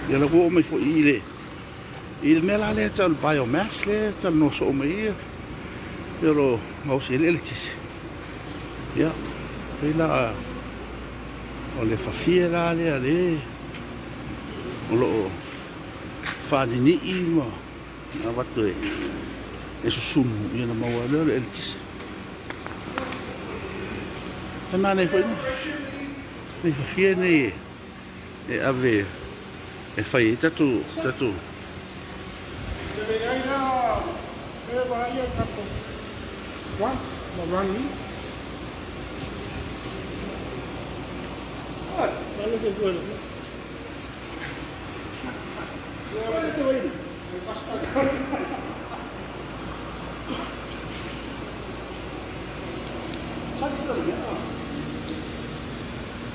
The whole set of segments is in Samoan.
Ia la ua oo mai foi i le i le mea la lea e tau o le biomass lea e talanoa soo mai ai ia o lo o gaosi ai le eletise. Ia, pei la o le fafie la lea le o lo o faaninii ma avatu e susunu ia ona maua ai lea o le eletise. E manaia foi nei fafie nei e ave e fai ai tatou tatou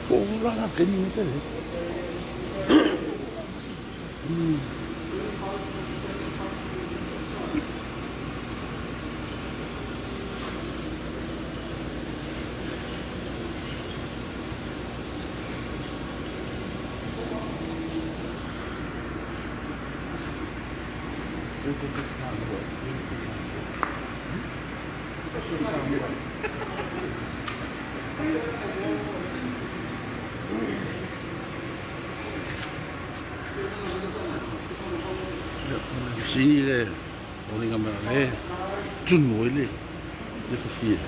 Po o la la taimi nei pe leai. Sini le foliga mai o lea e tunu ai le fafie.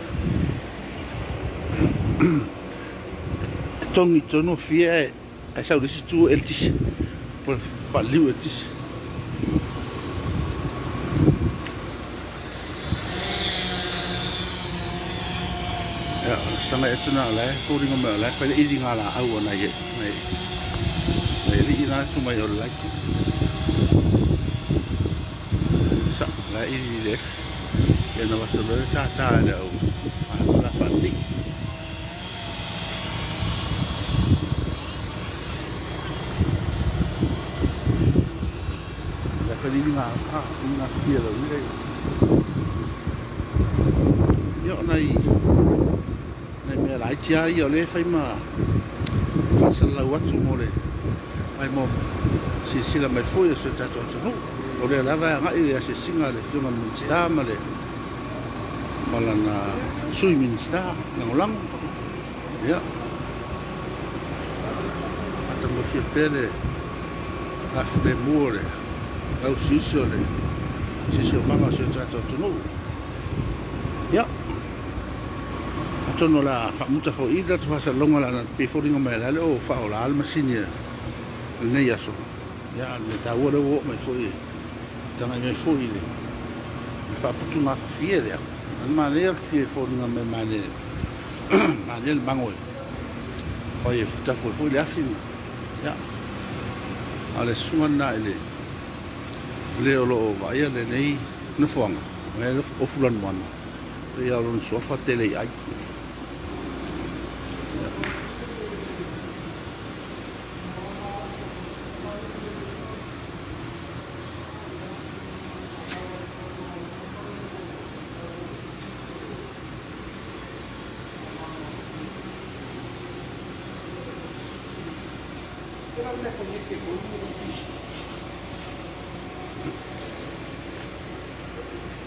E togi tonu fafie ae sau i le isi itu e eletise po o le faaliliu eletise. Ia, o le sagai atu lena o la e foliga mai o la e fai le iliga laau a nai alii la e tu mai o le la itu. Sa, o la e ili i le efi. Ia ona avatu loa lea tata e le au la faalelei. La fai le iliga iliga fia lau ia. Ia o nai nai mea laiti lava ia o lea e fai ma faasalalau atu mo le mai mo silasila mai foi o si o tatou atunuu. O lea lava e agai le asiasiga a le Afioga i le Minisita ma le ma lana Sui Minisita Lagolago. Ia, matagofie pea le lafulemu o le lausiusi o le siosiomaga o si o tatou atunuu. Ia, atonu o le a faamuta foi i le tatou faasalalauga leaga e pei e foliga mai o la e le o faaola le masini i lenei aso. Ia, a o le mea taua lea ua oo mai foi e tagai mai foi i le faaputugafafie lea. O le manaia o le fafie e foliga mai manaia manaia le mago e fai e tafu ai foi le afi. Ia, a o le susuga lena i le le o lo o vaaia lenei nofoaga, o lea e ofu lanumoana, pei lava o lona suafa Teleiai. Ia.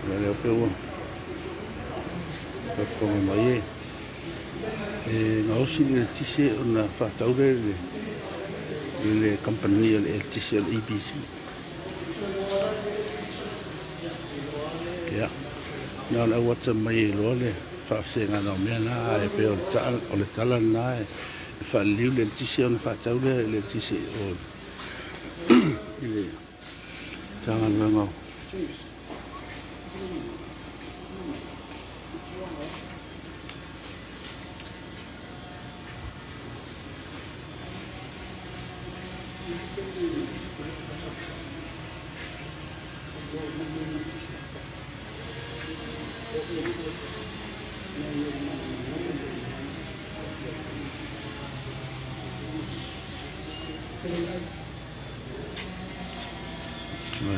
Ia lea pe ua faafofoga mai e e gaosi le eletise ona faatau lea i le i le kamupani o le eletise o le EPC. Ia, na o le auata mai ai loa le faafesegana o mea na, ae pei o le tala lena e faaliliu le eletise ona faatau lea i le eletise o i le Matagaluega o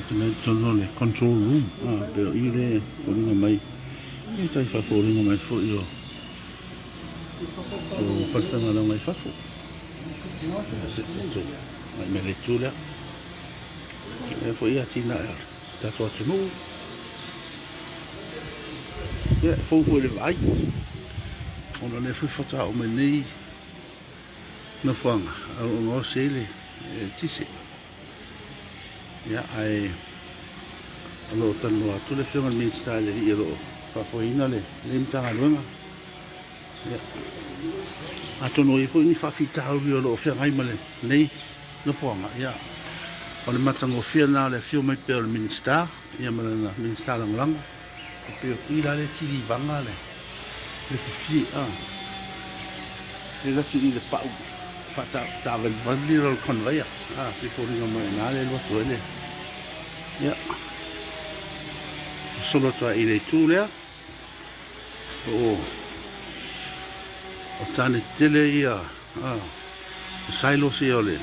Tonu tonu o le control room pei o i le foliga mai e tai faafoliga mai foi o o falefaigaluega i fafo. Se tatou agai mai le itu lea. Lea foi atinae o le tatou atunuu. Ia, e fou foi i le vaai, ona o lea foi faatoa oo mai nei nofoaga o lo o gaosi ai le eletise. Ia, ae o lo o talanoa atu le Afioga i le Minisita i le alii o lo o faafoeina lenei Matagaluega. Ia, atonu e i ai foi ni faafitauli o lo o feagai ma lenei nofoaga, ia, o le matagofie lena o le afio mai pea o le Minisita, ia ma lana Minisita Lagolago. E pei o i la lea e tilivaga le fifie, a, le alu atu i le pau faataavalivali o le conveyor, a, pei e foliga mai o i ina lea e alu atu ai le, ia, sosolo atu lava i le itu lea. O tane tetele ia, o silos ia o le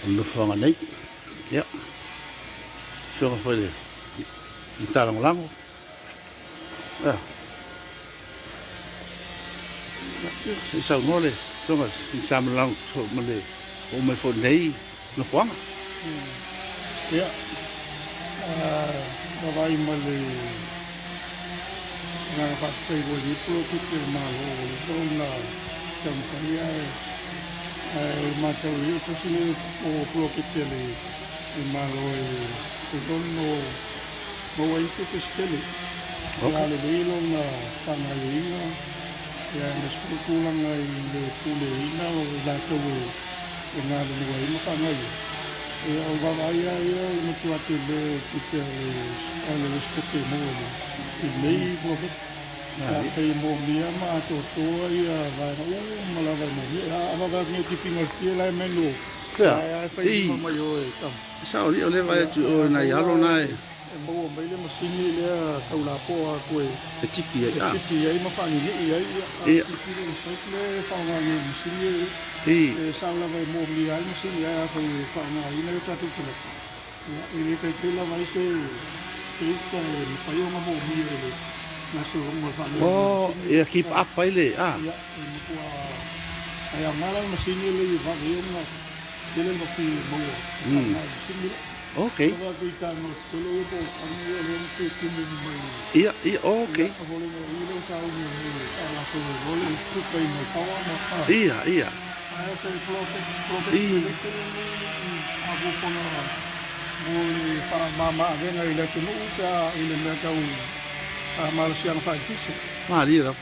nofoaga nei. Ia, afioga foi i le Minisita Lagolago. Ia, se i saunoa le afioga i le Minisita Lagolago ma le oo mai foi i lenei nofoaga. Ia, vaavaai ma le agaga faafetai foi i lenei poloketi a le Malo ua leva ona taumafai ae matau i ai o tasi lenei o poloketi a le Malo e ono maua ai ni tupe se tele. O le a lelei lona faagaoioiga aemaise foi tulaga i le puleaina o i latou e galulue ai ma faagaoioi. Ia, o le vaavaai lava ia o le matua tele o tupe a le Esetete maua i lenei poloketi. Pe afai e moomia ma atoatoa ia vaega uma lava e moomia. A vaavaai atu nei i tipiga o le fia la e menu Lea, la e fai i, lima mai o e tama. E sao alii o lea e vaai Ia, atu i ae o a i nai maua alo la na e. e maua mai le masini lea tau lapoa atu e E tipi ai, e a. tipi ai ma faaninii ai, ia, a Ia. tilotilo i le site lea e faaaoga nei i le masini I. e sao lava e moomia ai le masini ae afai e faaaogaina e o tatou tagata, ia, e le taitai lava ai se se uta e mafai ona moomia i le gasologa o le faagaoioiga o le Oh, masini ia lea. keep up ai le, a. Ia, e matua ae aoga la le masini lea e vave ai ona tele le mafi e maua e faaaoga i le masini lea. Okay. Ia, ia, okay. Ia, ia. I. Malie lava.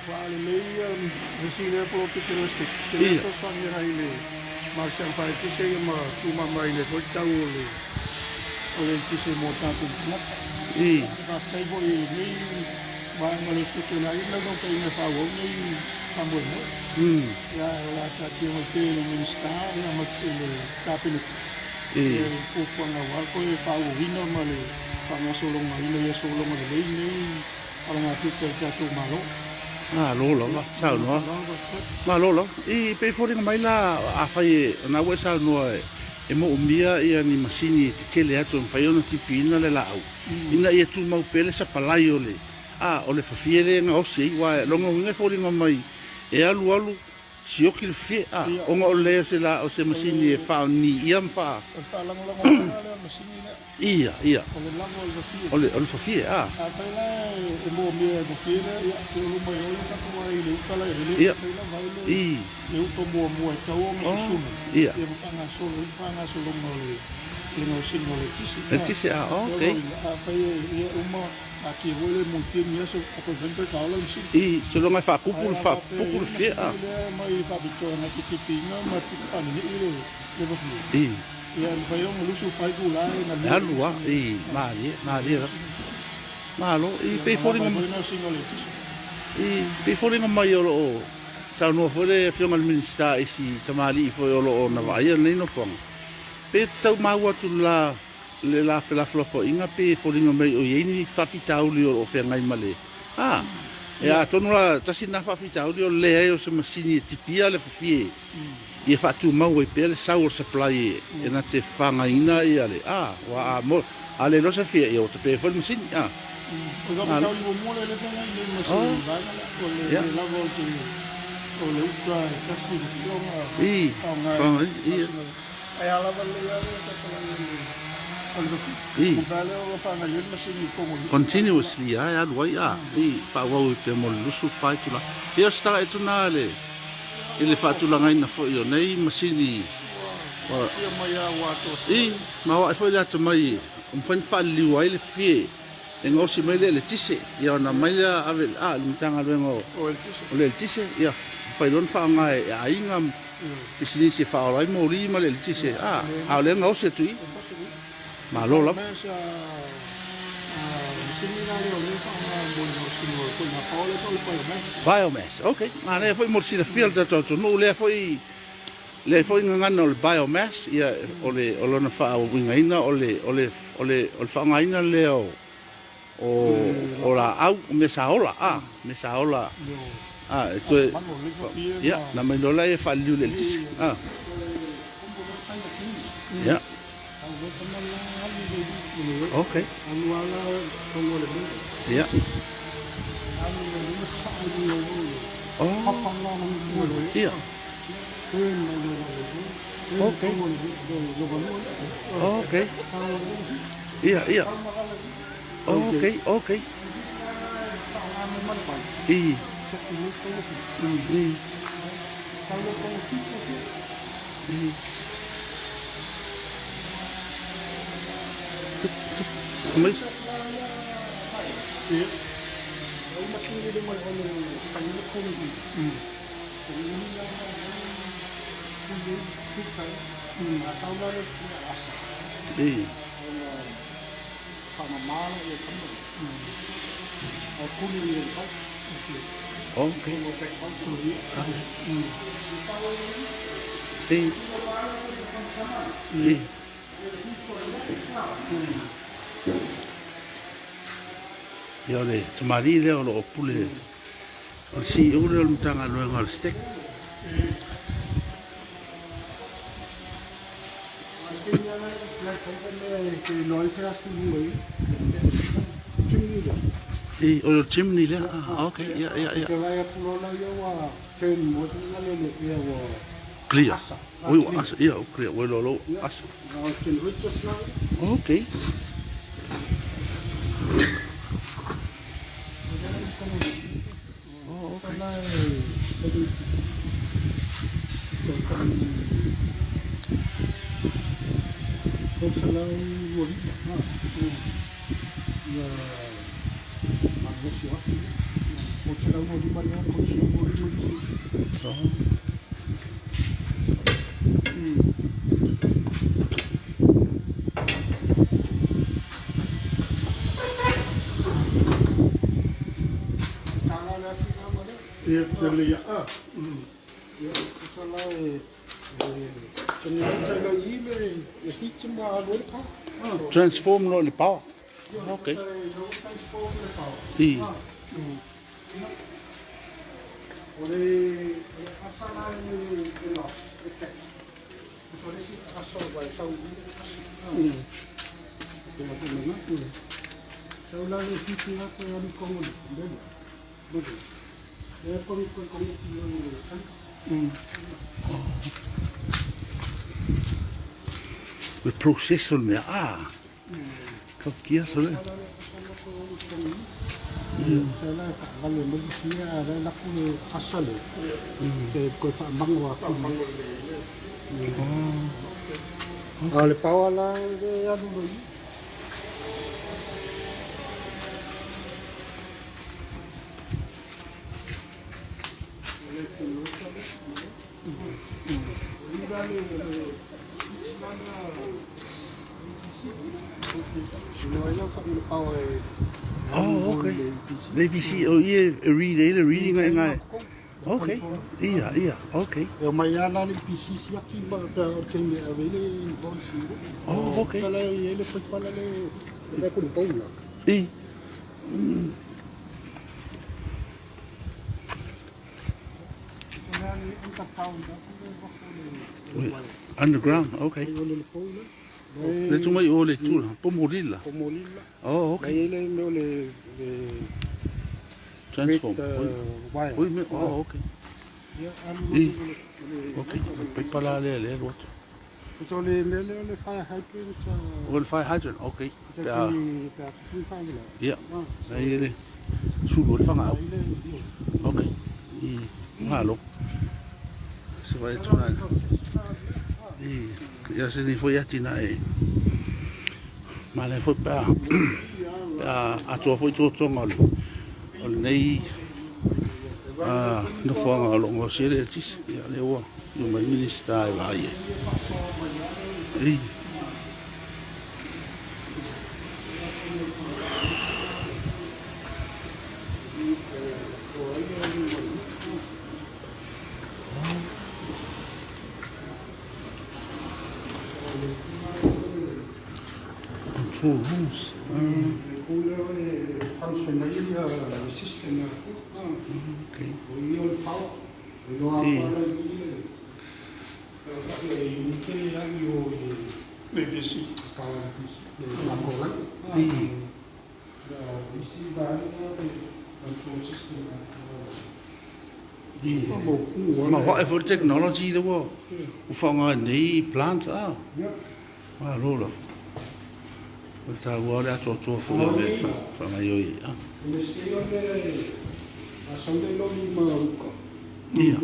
Ia. O le eletise mo tatou tagata. I. E faafetai foi i lenei vaega o le fetuunaiga ma naunautaiga e faaauau nei faamoemoe. Ia, o le a taatia mai pea i le Minisita ma le Kapeneta le fuafuaga aua le toe faaauauina ma le faagasologaina ia sologa lelei nei alagatupe a le tatou Malo. Malo lava saunoa. Malo lava. I, pei e foliga mai la afai e, o na ua e saunoa e, E moomia ia ni masini e tetele atu e mafai ona tipiina le laau ina ia tumau pea le sapalai o le a o le fafie lea e gaosi ai aua o lona uiga e foliga mai e alu alu sioki le fafie a ona o le leai o se la o se masini e faaniia ma faa O le faalagolagomaga lea o le masini lea. Ia, ia. O le lava o le fafie. O le, o le fafie, a. Afai la e moomia e fafie lea, ia, te olo mai ai le tatou ai i le uta la e le Ia. mafai lava ai le, I. le uta muamua e tatau ona Oh, susunu, ia. ia ma faagasolo ai le faagasologa o le, le gaosiga o le eletise. Eletise, a, Lona okay. uiga, afai e, ia uma, atia foi le mulitia ni aso, a toe fai ma toe faaola le masini. I, seiloga e faakupu Ae le, a faapea e faapupu i ai le le fafie, a. masini lea mai faapitoa na te tipiina ma faanenei le, le fafie. I. Ia e mafai ona 25 itula e E galue ai alu a, masini i, malie, malie lava. Malo, i Ia pei ma lava foliga ai mai, foi le gaosiga o le eletise. i pei foliga mai o lo o saunoa foi le Afioga i le Minisita i si tamalii foi o lo o na vaaia lenei nofoaga. Pe tatau maua atu le la, le la felafolafoaiga pe foliga mai o i ai ni faafitauli o lo o feagai ma le, a, e atonu la tasi lena faafitauli o le leai o se masini e tipia le fafie ia faatumau ai pea le sau o le supply e na te fagaina ia le a ua a mo a le iloa se fia ia ua tape foi le masini a. O le faafitauli muamua lea lea feagai nei ma si vaega lea o le le lava o te o le uta e tasi le ona faaaoga e ae a lava lelei lava le tatalaina I. Continuously lava e alu ai a. I, faaauau ai pea mo le 24 itula. Ia o se tagata na le i le faatulagaina foi o nei masini. I, maoae foi le atamai e mafai ona faaliliu ai le fie e gaosi mai le eletise, ia ona aumai lea ave i le Matagaluega o le Eletise, ia mafai loa ona faaaoga e aiga ma pisinisi e faaola ai moli ma le eletise, a o lea e gaosi atu i i. Malo lava. Biomass, ok. Manaia foi mo le silafia o le tatou atunuu lea foi lea foi gagana o le biomass, ia o le o lona faauigaina o le o le o le o le faaaogaina lea o o o laau o mea saola a mea saola a e toe ia na mai loa lea e faaliliu i le eletise a ia. Ok. Ia. Oh. Ia. Ok. Ok. Ia, ia. Ok, ok. I. I. I. Mai. I. Ok. I. I. Ia o le tamalii lea o lo o pule o le CEO lea o le Matagaluega o le STEC. I, o le chimney lea. Ah, ok, ia, ia, ia. Clear. Oi, ua asa, ia, ua clear, ua iloa loa ua asa. Ok. Oh, ok. Oh. Transform loa i le power. Ok. I. Le process o le mea. Ah. Ka kia so le. A le pao ala e alu loi. Oh, okay. Le ABC, o ia e read ai le reading ai ngai. Okay. Ia, ia, okay. E mai ana le EPC siaki ma pe o te me ave le invoice. Oh, okay. Tala i le pala le le ku paula. I. Underground, okay. Le tu mai o le tula, po molila. Oh, okay. Transform. Oi, me, oh, okay. I. Okay, pai pala le le loto. So le mea lea o le fire hydrant. O le fire hydrant, okay. Pe a. Pe a tupu ni faalavelave. Ia. Ai e le sulu o le fagaau. Okay. I malo. Se vai atu nai. I ia se ni foi ati nai. Ma le foi pe a pe a atoa foi tuotuoga o le o lenei nofoaga o lo o gaosia le eletise. Ia lea ua afio mai le Minisita e vaai ai. Ei. Control rooms. Okay. Ma vae foi le technology lea ua faaaoga ai nei plant a. Malo lava. O le taua o le atoatoa foi o mea e faagaoioi ai a. Ia.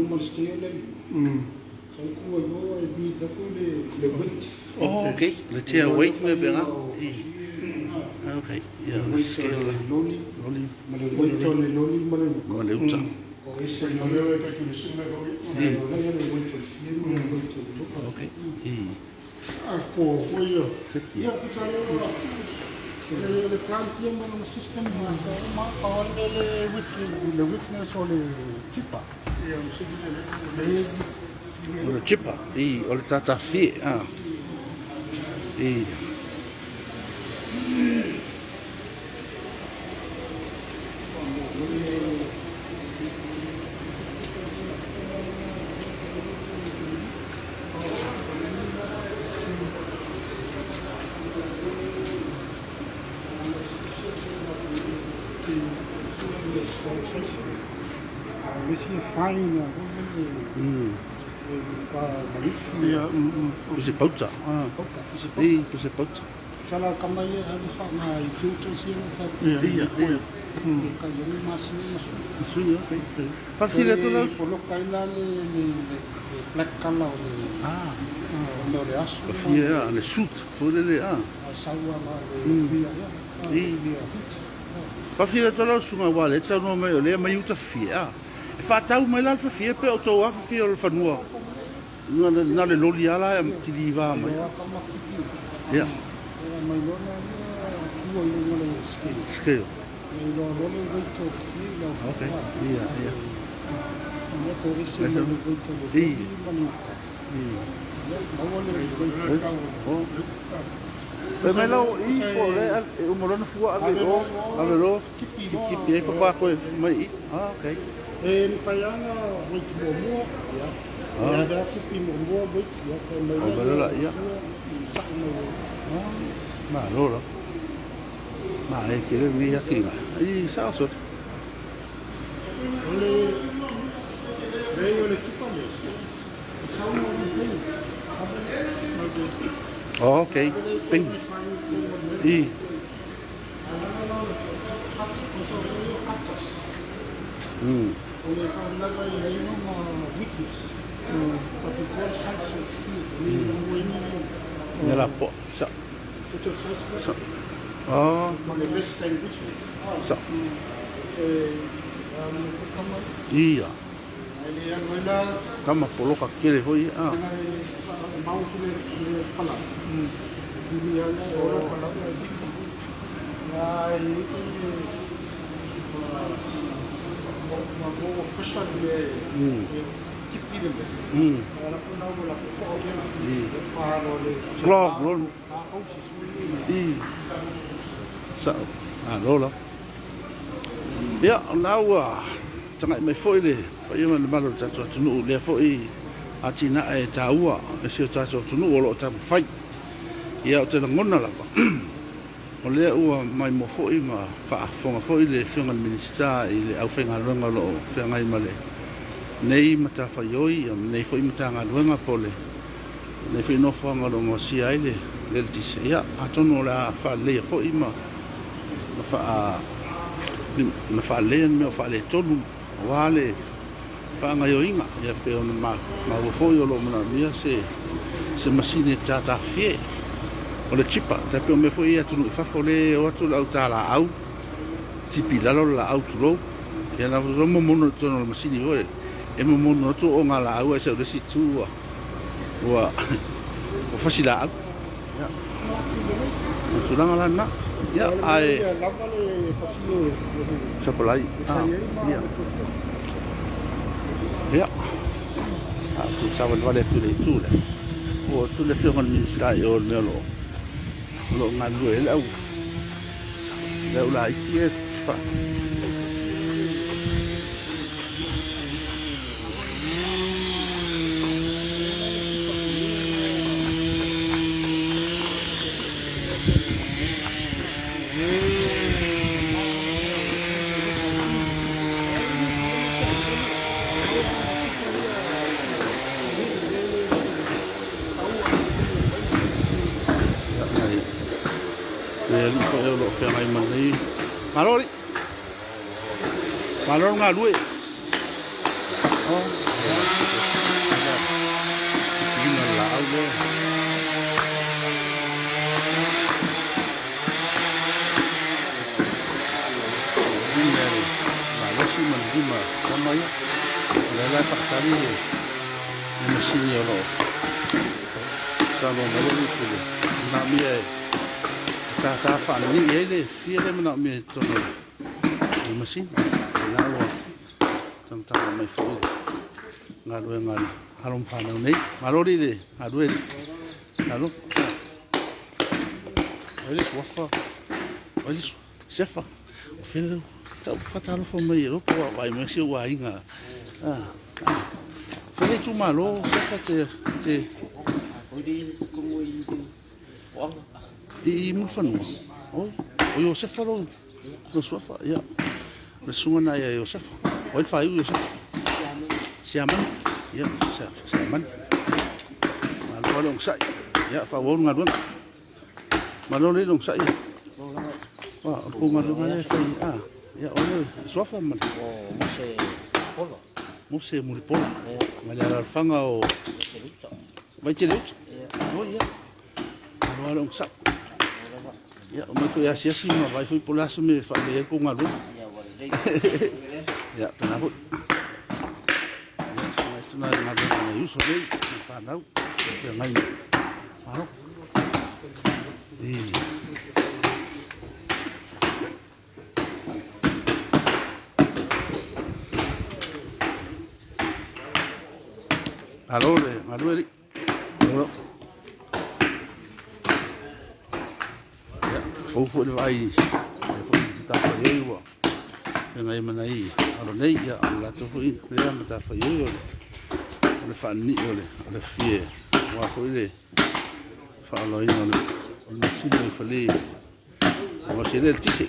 Oh, okay. Le tea weight me pe nga. Okay. Ia, le scale la. Loli. Loli. Ma le weight o le loli ma le uka. Ma le uta. O ese mai le weight o le fie ma le weight o le uka. Okay. I. A ko ko ia. Seki. Ia, pusa le ora. Le le plant ia ma le system ma ma o le le witness le witness o le chipa. O le chipa. I, o le tata fie. Ah. I. Pese pauta. Ah. I, pese pauta. Ia, ia. Sui, okay. Faafesili atu lau. Ah. Fia, le suit, foi lele, ah. I. Faafesili atu lau susuga aua o lea e te saunoa mai o lea e aumai uta fia, ah. E faatau mai la le fafia pe o tou lava fafia o le fanua. Na o le loli lava la e tiliva mai. Ia. Scale. Okay. Ia, ia. I. Oh. Pe mai lau i po le e uma lona fua ave o ave lo kip kip e whakwa koe mai i. Ah, okay. E mawhai ana weight muamua, ia. Ah. Ia rea kipi muamua weight, ia kai mai Oh, ia, la, ia. Sa'o mai ia. Ah, malo la. Ma e ke le ngi aki nga. I sa so. O le le o le kipa le. Sau no le pei. Oh, okay. Ping. I. O le whaalaga i ai ma witness. Whapitoa size o fie. Ni mo ni. Me la po. Sa. Sa. Oh. Ma le best language. Sa. E kama Ia. ai le angoila Kama poloka kele hoi. Ah. na e mau ki le le pala. Ni ana o le pala ya e ma mo pressure le tipi le. Ala ko na mo la ko o ke fa lo le. Clog lo. A o si sui. I. Sa. Ah, lo la. Ia, o lena ua tagai mai foi le paia ma le mamalu o le tatou atunuu, lea foi atinae taua e si o tatou atunuu o lo o taumafai. Ia, ou te lagona lava, o lea ua maimoa foi ma faafofoga foi le Afioga i le Minisita i le aufaigaluega o lo o feagai ma lenei matafaioi, ia ma lenei foi Matagaluega po o le Lenei foi nofoaga o lo o gaosia ai le eletise, ia, atonu o le a faaleleia foi ma ma faaleleia ni mea o faaletonu aua le faagaoioiga. Ia pei ona maua foi o lo o manaomia se masini e tatafie o le chipper. Tai pei o mea foi ia i atunuu i fafo lea e o atu le au talaau tipi i lalo le laau tulou. Ia na momonu i totonu o le masini foi e momonu atu o ogalaau ae sau i le isi itu ua ua ua fasi laau. Ia, o le tulaga la lena. Ia, ae sapalai. Ia. Ia. A o se savalivali atu i le itu lea. Ua atu le afioga i le Minisita i o i le mea o lo o galulue ai le au le au laiti e fa Nai alii foi o lo o feagai ma lenei. Malo alii! Malo le galue. Oh. Ina le laau lea. Lima le malosi ma le lima tama ia. O lea la e faatali le masini o lo o saunoa mai le alii pule. Manaomia e tātā faanini ai le fia lea manaomia i totonu o le masini. O lena ua tagataga mai foi le galuega a le alo ma fanau nei. Malo alii le galue alii. Malo. O ai le suafa? O ai le Sefa? O fea leu tau faatalofa mai e loko a vaai mai si ou aiga. Ah, ah. Fea le itumalo Sefa te te I Mulifanua. Oi, o Iosefa lou lou suafa. Ia. O le susuga na ia Iosefa. O ai le faaiu Iosefa? Siamani. Ia, Siamani. Malo lava le onosai. Ia, faaauau le galuega. Malo le onosai. Wa, o le kou galuega lea e fai. Ah, ia, o le suafa ma le. O Mose Polo. Mose Mulipola. Ma le alaalafaga o Vaitele Uta. Oi, ia. Malo lava le onosai. Ia, omai foi e asiasi ma vaai foi po o le a se mea e faalelei ai le tou galuega. Ia, pena foi. Ia, se nai tuna le galuega a nai uso nei, ma fanau, feagai nei. Malo. E. Malo le galue alii. Malo. Ia, fou foi le vaai i foi matafaioi ua feagai ma nai alo nei, ia, o le latou foi lea matafaioi o le faanini o le fie, aua foi le faaolaina o le masini o le fale aua se le eletise.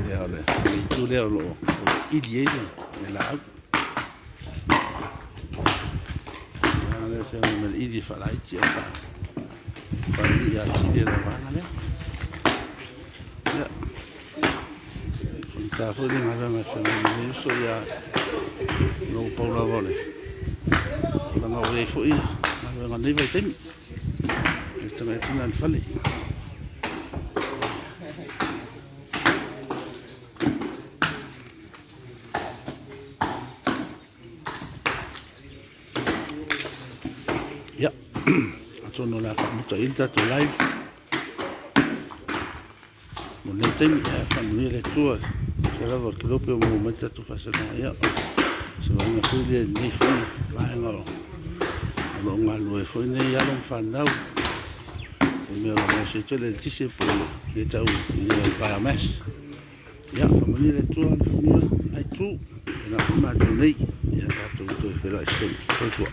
Ia, o le itu lea o lo o ili ai le laau. Ia, lea feagai ma le ili faalaiti o faalii atili e le vaega lea. Ia, o ta foi le galuega e feagai ma lenei uso, ia, lou pau lava o le tulaga ua i ai foi galuega o lenei vaitaimi. Le tagata na le fale. Ia, atonu o le a faamuta i le tatou live. Mo lenei taimi, ia faamanuia le Atua se lava o le kilope o maua mai le tatou faasalaga. Ia, se vaaiga foi lea i lenei foi vaega o lo o galulue foi nei alo ma fanau i mea o lo o gaosi ai tele eletise po o le tau i mea o le biomass. Ia, faamanuia le Atua alofagia lenei itu, e na foi matou nei, ia tatou toe feiloai se taimi. Soifua.